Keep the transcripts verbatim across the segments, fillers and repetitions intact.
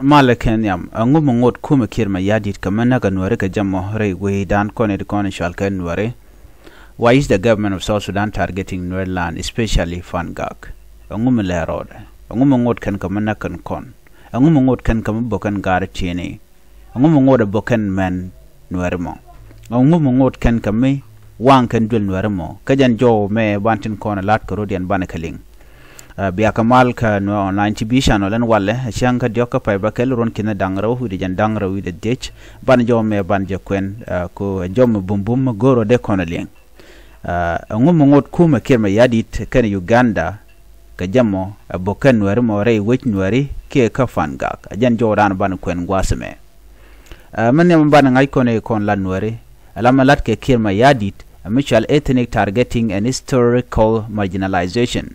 Malɛ kɛ nhiam, ɛŋu mi ŋot kumɛ Kiir Mayardit kɛ mi näk ɛ Nuääri kɛ jɛ mɔ rɛy wecdan kɔn i̱ ti kɔn i̱ cɔal kɛ Nuääri? Why is the government of South Sudan targeting Nuer land, especially Fangak? Ɛŋu mi lɛ rɔɔdɛ? Ɛŋu mi ŋot kɛn kɛ mi näk kɛn kɔn? Ɛŋu mi ŋot kɛn kɛ mi bok kɛn gaari tieni? Ɛŋu mi ŋot ɛ bok kɛn mɛn Nuääri mɔ? Ɛŋu mi ŋot kɛn kɛ mi waŋ kɛn duël Nuääri mɔ? Kä jɛn jɔw mɛ ban tin kɔn ɛ lat kɛ rɔdiɛn banɛ kɛ liŋ. Ɛ, bia kɛ mal kä Nuer Online T V channel ɛn walɛ, ɛ cäŋ kä diɔ̱k kä pay bä kɛl ruɔ̱n ki̱n da̱ŋ rɛw wi̱cdɛ jɛn da̱ŋ rɛw wi̱cdɛ dhiec. Ban jɔw mɛ ban jɛ kuɛn, ɛ, ko ɛ jɔw mɛ bumbum mɛ go̱r ɔ dee kɔn ɛ liŋ. Ɛ, ɛŋu mi ŋot kumɛ Kiir Mayardit kɛn Uganda kɛ jɛ mɔ ɛ bok kɛn Nuääri mɔ rɛy wec Nuääri kiɛ kä Fangak? Ɛ jɛn jɔw dan ban kuɛn gua̱a̱th mɛ. Ɛ, mi nhiam ban ŋa̱c kɔn i̱ kɔn la Nuääri, ɛ la mi lat kɛ Kiir Mayardit, ɛ mi cɔal ethnic targeting and historical marginalization.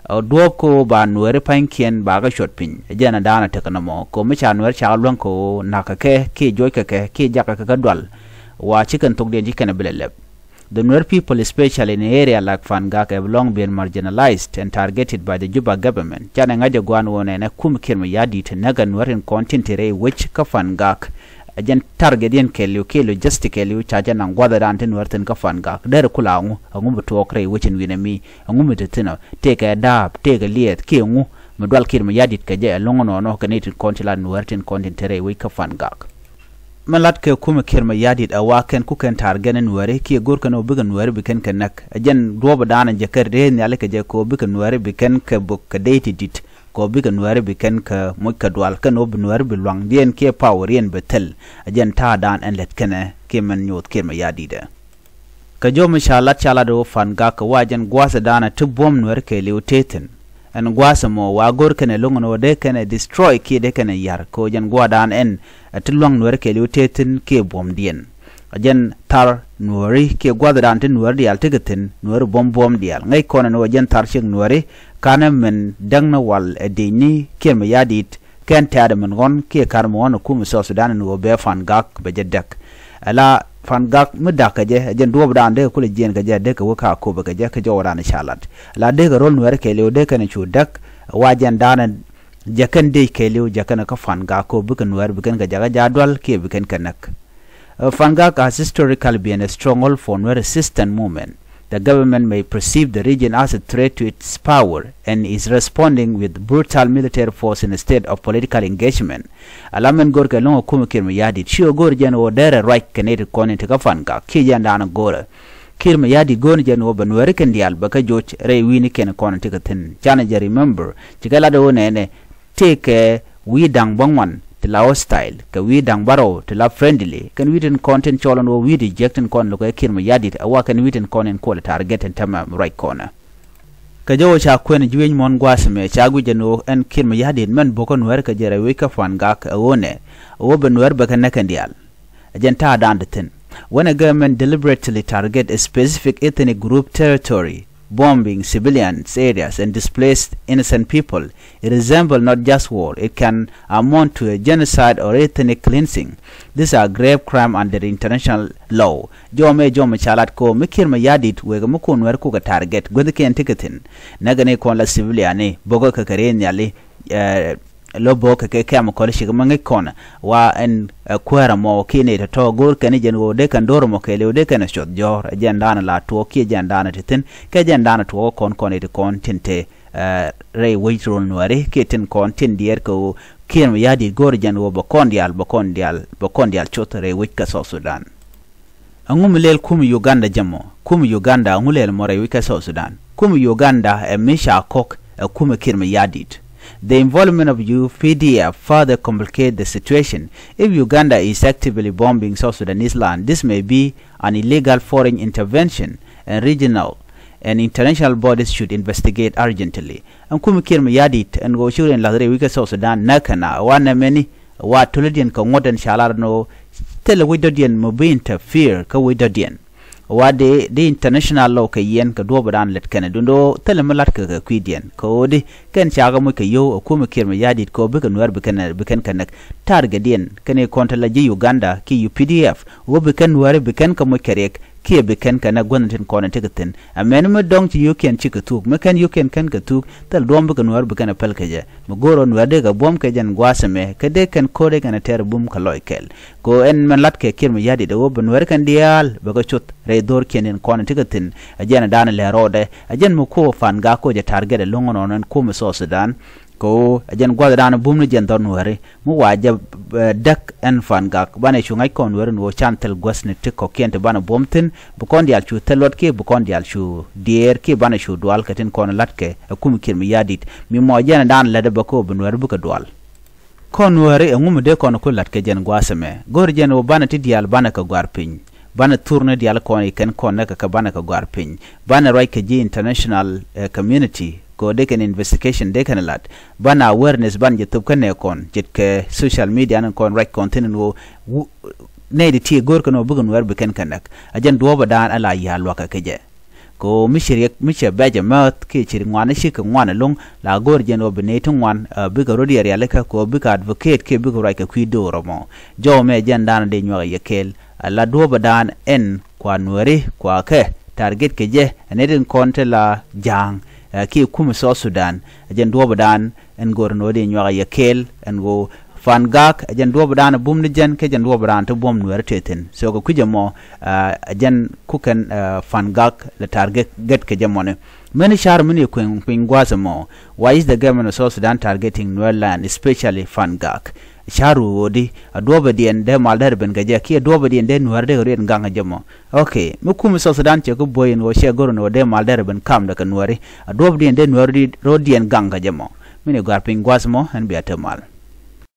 Ɛ duɔ̱ɔ̱p ko ba Nuääri pa̱nykiɛn ba kä cuɔt piny, ɛ jɛn ɛ da̱a̱n ɛ tekɛ nɔmɔ, ko mi ca Nuääri ca luäŋ ko na̱k kɛ kɛ, kiɛ juɔc kɛ kɛ, kiɛ jak kɛ kɛ dual. Wa ci kɛn thokdiɛn ci kɛn ɛ bi lɛ lɛp. The Nuer people, especially in area like Fangak, have long been marginalized and targeted by the Juba government. Canɛ ŋa̱c ɛ gua̱a̱n wä nɛnɛ kum Kiir Mayardit näk ɛ Nuer in kɔn tin te rɛy wec kä Fangak. Ɛ jɛn target yɛn kɛɛliw kiɛ logistic kɛɛliw ca jɛ naŋ gua̱thɛ dan ti Nuer thin kä Fangak. Derɛ kula ŋu, ɛ ŋu bi tuɔɔk rɛy wec in wi̱nɛ mi, ɛ ŋu mi te thin ɔ, tëëkɛ da̱a̱p, tëëkɛ liɛɛth, kiɛ ŋu mi dual Kiir Mayardit kɛ jɛ ɛ lo̱ŋ nɔɔnɔ kɛ ni tin kɔn ti la Nuer tin kɔn tin te rɛy wec kä Fangak. Mi lat kɛ kumɛ Kiir Mayardit ɛ wa kɛn ku kɛn ta̱a̱r gɛn ɛ Nuääri kiɛ go̱r kɛn ɔ bikɛ Nuääri bi kɛn kɛ näk. Ɛ jɛn duɔ̱ɔ̱p daanɛ jɛ kɛ rɛɛ nhiali kɛ jɛ kɛ ɔ bikɛ Nuääri bi kɛn kɛ bök kɛ dee ti di̱t, kɛ ɔ bikɛ Nuääri bi kɛn kɛ moc kɛ dual kɛn ɔ bi Nuääri bi luaŋdiɛn kiɛ power yɛn bi thil. Ɛ jɛn ta̱a̱ daan ɛn lät kɛnɛ kiɛ mɛn nyoth Kiir Mayardit ɛ. Kɛ jɔw mi ca lat ca lat ɣöö Fangak kɛ wa jɛn gua̱a̱th da̱a̱n a ti buɔ̱m Nuääri kɛɛliw tëë thi̱n. Ɛn gua̱a̱th ɛmɔ wa go̱r kɛnɛ lo̱ŋ ɛn ɣöö dee kɛnɛ destroy kiɛ dee kɛnɛ ya̱r kɛ ɣöö jɛn gua̱a̱th da̱a̱n ɛn a ti lua̱ŋ Nuääri kɛɛliw tëë thi̱n kiɛ buɔ̱m diɛn. A jɛn thar Nuääri kiɛ gua̱a̱th da̱a̱n ti Nuääri diaal tekɛ thi̱n, Nuääri buɔ̱m buɔ̱m diaal. Ŋäc kɔn ɛn ɣöö jɛn thar ciek Nuääri ka̱n ɛmɛn däkni wal ɛ diecni Kiir Mayardit kɛn tɛ̈t min ɣɔn kiɛ ka̱r mi ɣɔn ɛ kum South Sudan ɛn ɣöö bɛ Fangak bɛ jɛ däk. Ala Fangak mi da̱k kɛ jɛ, ɛ jɛn duɔ̱ɔ̱pdan dee kɛ kulɛ jiɛɛn kɛ jɛ, dee kɛ wä ka kopɛ kɛ jɛ, kɛ jɔwdan ca lat. Ala dee kɛ ro̱l Nuääri kɛɛliw dee kɛn cu däk, wa jɛn da̱a̱n jɛ kɛn dee kɛɛliw jɛ kɛn kä Fangak kop bikɛ Nuääri bi kɛn kɛ jakä ja̱ dual kiɛ bi kɛn kɛ näk. Uh, Fangak has historically been a stronghold for Nuer resistance movement. The government may perceive the region as a threat to its power and is responding with brutal military force instead of political engagement. Ala mɛn go̱r kɛ lo̱ŋ ɛ kum Kiir Mayardit, ci ɣöö go̱r jɛn ɣöö derɛ ruac kɛ nɛy ti kɔn in ti kä Fangak, kiɛ jɛn daanɛ go̱rɛ. Kiir Mayardit go̱r jɛn ɣöö bɛ Nuääri kɛn diaal bɛ kä joc rɛy wi̱i̱ni kɛn kɔn in ti kɛ thi̱n. Canɛ jɛ remember, ci kɛ lat ɣöö nɛnɛ, tëëkɛ wi̱i̱ da̱ŋ bäŋuan ti la hostile, kɛ wi̱i̱ da̱ŋ bärɔw ti la friendly, kɛn wi̱i̱ tin kɔn tin cɔl ɛn ɣöö wi̱i̱ ti jiäk tin kɔn lo̱kɛ Kiir Mayardit, ɛ wa kɛn wi̱i̱ tin kɔn in kuɔl target tin tämɛ ruac kɔnɛ. Kɛ jɔw ca kuɛn juëc muɔ̱n gua̱a̱th ɛmɛ ca guic ɛn ɣöö ɛn Kiir Mayardit mɛn bo̱kä Nuääri kɛ jɛ rɛy wec kä Fangak ɛ ɣöö nɛ, ɛ ɣöö bɛ Nuääri bɛ kɛ näk kɛn diaal. Ɛ jɛn ta̱a̱ da̱a̱n ti thi̱n. When a government deliberately target a specific ethnic group territory, bombing civilian areas and displaced innocent people, it resembles not just war, it can amount to a genocide or ethnic cleansing. These are grave crime under international law. Jɔmɛ jɔmɛ ca lat ko mi Kiir Mayardit wek mi kun Nuääri kukɛ target guäthkiɛn ti kɛ thi̱n. Näkɛ ni kɔn la civilian ni bo̱kä kɛ kɛ rɛy nhiali, eh, lo̱ bo̱kä kɛ chemical cikɛ mi ŋäc kɔn wa ɛn, eh, kuäärä mɔ kiɛ ni tɔ̱tɔ̱ go̱o̱r kɛn jɛn ɣöö dee kɛn do̱r mɔ kɛɛliw dee kɛn cuɔth jɔ̱ɔ̱r. Jɛn daanɛ la tuɔɔk kiɛ jɛn daanɛ ti thi̱n kɛ jɛn daanɛ tuɔɔk kɔn kɔn iti kɔn tin te, eh, rɛy wec rol Nuääri kiɛ tin kɔn tin diɛɛr kɛ ɣöö Kiir Mayardit go̱o̱r jɛn ɣöö bɛ kɔn diaal, bɛ kɔn diaal, bɛ kɔn diaal cuɔth rɛy wec kä South Sudan. Ɛŋu mi lɛl kum Uganda jɛ mɔ? Kum Uganda ɛŋu lɛl mɔ rɛy wec kä South Sudan? Kum Uganda ɛ mi ca kɔk ɛ kum Kiir Mayardit. The involvement of U P D F further complicate the situation. If Uganda is actively bombing South Sudanese land, this may be an illegal foreign intervention and regional and international bodies should investigate urgently. Ɛn kum Kiir Mayardit ɛn ɣöö ci ɣöö in la̱th rɛy wec kä South Sudan näk kɛn a wa nɛmɛni wa tölädiɛn kɛ ŋuɔ̱t ɛn ca lar ɛn ɣöö thilɛ wec dɔ̱diɛn mi bi interfere kä wec dɔ̱diɛn. Wa dee, dee international law kɛ yɛn kɛ duɔ̱ɔ̱pdan lät kɛn ɛ duundɛ ɣöö thilɛ mi la̱tkɛ kɛ kui̱diɛn kɛ ɣöö di kɛn ca kɛ moc kɛ yio̱w ɛ kum Kiir Mayardit kɛ ɣöö bikɛ Nuäär bi kɛn, bi kɛn kɛ näk. Targetdiɛn kɛn i̱ kɔn te la ji̱ Uganda kiɛ U P D F ɣöö bi kɛn Nuääri bi kɛn kɛ moc kɛ riɛk kiɛ bi kɛn kɛn ɛ guäthni tin kɔn in tekɛ thi̱n. Ɛ mɛn mi dɔ̱ŋ ci yio̱kiɛn cikɛ thuk, mi kɛn yio̱kiɛn kɛn kɛ thuk, thil duɔ̱ɔ̱m bikɛ Nuäär bi kɛn ɛ päl kɛ jɛ. Mi go̱o̱r ɔ Nuäär dee kɛ buɔ̱m kɛ jɛn gua̱a̱th ɛmɛ, kɛ dee kɛn ko̱r dee kɛn ɛ tɛr bum kɛ lɔc kɛl. Kɛ ɣöö ɛn mɛn la̱t kɛ Kiir Mayardit ɛ ɣöö bi Nuäär kɛn diaal bɛ kɛ cuth rɛy dho̱r kiɛn in kɔn in tekɛ thi̱n. Ɛ jɛn ɛ da̱a̱n lɛr rɔɔdɛ, ɛ jɛn mi kuɔ Fangak kɛ ɣöö jɛ target ɛlɔ̱ŋ ɛnɔn ɛn kum ɛ South Sudan. Kɛ ɣöö ɛ jɛn gua̱thdan bum ni jɛn dhɔr Nuääri mi wa jɛ, eh, däk ɛn Fangak banɛ cu ŋa̱c kɔn Nuääri ni ɣöö can thil guäthni ti kɔ̱kiɛn ti banɛ buɔ̱m thi̱n, bi kɔn diaal cu thil luɔt kiɛ bi kɔn diaal cu diɛɛr kiɛ banɛ cu dual kɛ tin kɔn la̱tkɛ ɛ kum Kiir Mayardit. Mi mɔ jɛn ɛ da̱a̱n lätdɛ bä kɛ ɣöö bi Nuääri bikɛ dual. Kɔn Nuääri ɛŋu mi dee kɔn ku la̱t kɛ jɛn gua̱a̱th ɛmɛ? Go̱o̱r jɛn ɣöö banɛ ti diaal banɛ kɛ gɔ̱a̱r piny. Banɛ thurni diaal kɔn i̱ kɛn kɔn nɛ kɛ kɛ banɛ kɛ gɔ̱a̱r piny. Banɛ ruac kɛ ji̱ international, eh, community kɛ ɣöö dee kɛn investigation dee kɛn la̱t. Banɛ awareness banɛ jɛ thop kä nɛ kɔn ce̱tkɛ social media ni kɔn ruac kɔn thi̱n ɛn ɣöö wu-, nɛy ti ti go̱o̱r kɛn ɣöö bikɛ Nuäär bi kɛn kɛ näk. Ɛ jɛn duɔ̱ɔ̱pädan ɛ la ya̱a̱ luakä kɛ jɛ. Kɛ ɣöö mi ci riɛk mi cɛ bɛ̈c ɛmääth kiɛ ci ri ŋuan cikɛ ŋuan ɛlɔ̱ŋ la go̱o̱r jɛn ɣöö bi nɛy ti ŋuan, eh, bikɛ rɔ̱ diɛɛr rialikä kɛ ɣöö bikɛ advocate kiɛ bikɛ ruac kɛ kui̱ do̱r ɛmɔ. Jɔw mɛ jɛn da̱a̱n dee nyuak yɛ kɛɛl. Ɛ la duɔ̱ɔ̱pädan ɛn kua Nuääri kua kɛ target kɛ jɛ ɛ nɛy tin kɔn te la ja̱a̱ŋ, eh, kiɛ kum South Sudan. Ɛ jɛn duɔ̱ɔ̱pädan ɛn go̱o̱r ni ɣöö dee nyuak yɛ kɛɛl ɛn ɣöö Fangak ɛ jɛn duɔ̱ɔ̱pädan bum ni jɛn kɛ jɛn duɔ̱ɔ̱pädan ti buɔ̱m Nuääri te thi̱n. So kɛ kui̱c ɛmɔ, ah, ɛ jɛn ku kɛn, ah, Fangak lɛ target kɛ jɛ mɔni. Mɛni ca̱r mini kui̱ny, kui̱ny gua̱a̱th ɛmɔ. Why is the government of South Sudan targeting Nuer land, especially Fangak? Ca̱r ɣöödi a duɔ̱ɔ̱pädiɛn dee mal dɛr ben kɛ jɛ kiɛ duɔ̱ɔ̱pädiɛn dee Nuääri dee kɛ riɛn gaŋ kɛ jɛ mɔ. Okay, mi kum South Sudan cɛ ku buɔ̱y in ɣöö cɛ go̱r in ɣöö dee mal dɛr ben kam dɛ kɛ Nuääri. A duɔ̱ɔ̱pädiɛn dee Nuääri rɔ̱diɛn gaŋ kɛ jɛ mɔ. Mini gɔ̱a̱r piny gua̱a̱th ɛmɔ ɛn bia te mal.